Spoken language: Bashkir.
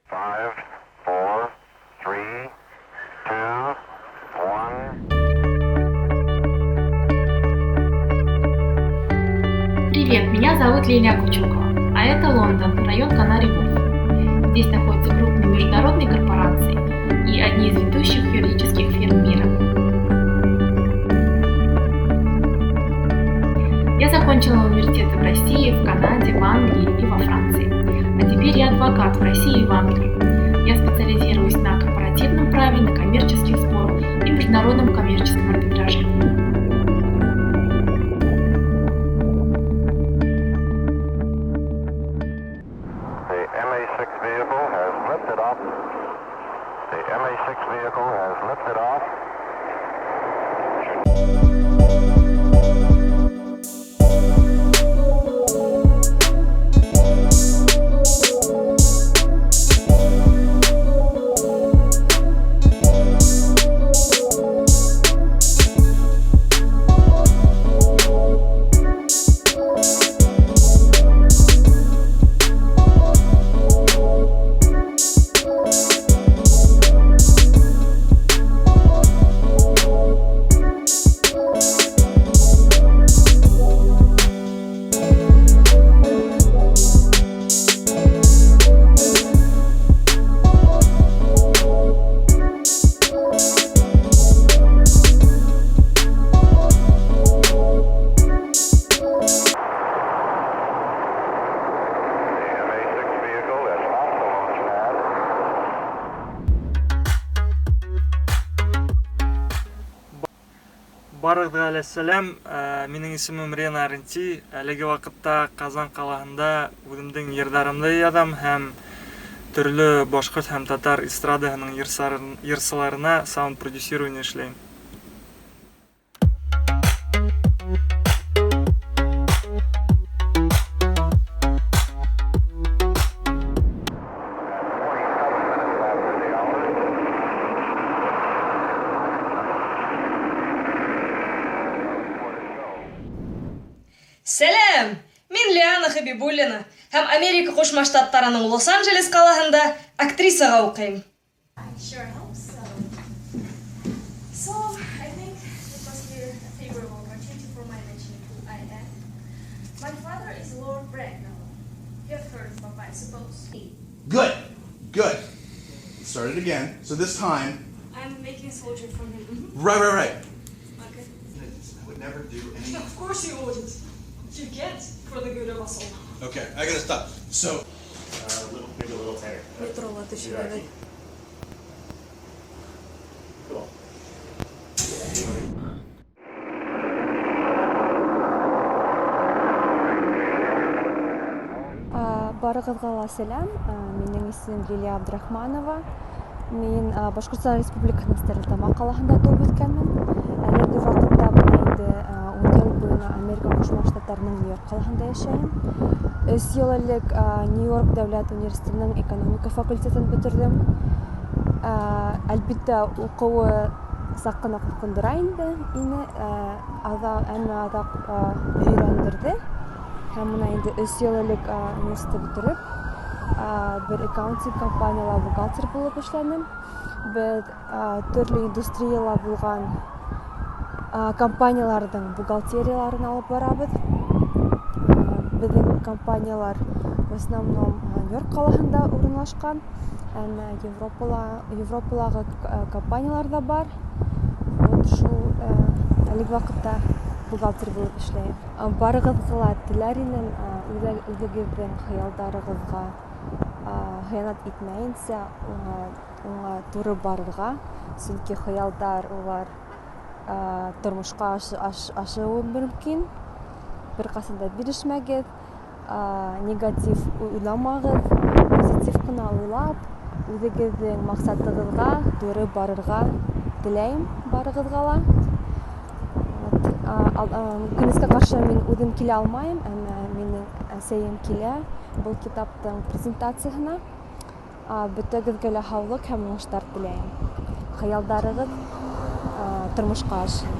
5, 4, 3, 2, 1. Привет, меня зовут Лилия Кучукова, а это Лондон, район Канари-Ворф. Здесь находятся крупные международные корпорации и одни из ведущих юридических фирм мира. Я закончила университеты в России, в Канаде, в Англии и во Франции. А теперь я адвокат в России и в Англии. Я специализируюсь на корпоративном праве, на коммерческих спорах и международном коммерческом арбитраже. The MA-6 vehicle has lifted off. The MA-6 vehicle has lifted off. The MA-6 vehicle is off the launch pad. Барығыҙға ла сәләм. Минең исемем Рена Аренти. Әлеге ваҡытта Ҡазан ҡалаһында үҙемдең йырҙарымды яҙам һәм төрлө башҡорт һәм татар эстрадаһының йырсыларына саунд-продюсирование эшләйем. Сәләм! Мин Лиана Хабибуллина һәм Америка Ҡушма Штаттарының Лос-Анджелес ҡалаһында актрисаға уҡыйым. I sure hope so. So, I think it must be a favorable opportunity for my mentioning who I am. My father is Lord Bracknell. You have heard of Papa, I suppose. Good, good. Let's start it again. So this time, I'm making a soldier from him. Mhm. right. Okay. I would never do any. Of course you wouldn't. You can't, for the good of us all. Okay, I gotta stop. So. Maybe a little tighter. Cool. Барығыҙға ла сәләм. Минең исемем Лилия Абдрахманова. Мин Башҡортостан Республикаһының Стәрлетамаҡ ҡалаһында тыуып үҫкәнмен. Әлеге ваҡытта бына инде 10 йыл буйына Америка Ҡушма Штаттарының Нью-Йорк ҡалаһында йәшәйем. 3 йыл элек Нью-Йорк дәүләт университетының экономика факультетын бөтөрҙөм. Әлбиттә, уҡыуы саҡ ҡына ҡурҡындыра инде ине, әммә аҙаҡ өйрәндерҙе. Һәм бына инде 3 йыл элек университетты бөтөрөп, бер аккаунтинг компанияла бухгалтер булып эшләнем. Беҙ төрлө индустрияла булған компанияларҙың бухгалтерияларын алып барабыҙ. Беҙҙең компаниялар в основном Нью-Йорк ҡалаһында урынлашҡан, әммә Европалағы компаниялар ҙа бар. Вот шул әлеге ваҡытта бухгалтер булып эшләйем. Барығыҙға ла теләр инем, үҙегеҙҙең хыялдарығыҙға хыянат итмәйенсә, уңа туры барырға, сөнки хыялдар улар тормошҡа ашыуы мөмкин. Бер ҡасан да бирешмәгеҙ, негатив уйламағыҙ, позитив ҡына уйлап, үҙегеҙҙең маҡсатығыҙға туры барырға теләйем барығыҙға ла. Үкенескә ҡаршы мин үҙем килә алмайым, әммә минең әсәйем килә был китаптың презентацияһына. Бөтәгеҙгә лә һаулыҡ һәм уңыштар теләйем. Хыялдарығыҙ тормошҡа ашһын.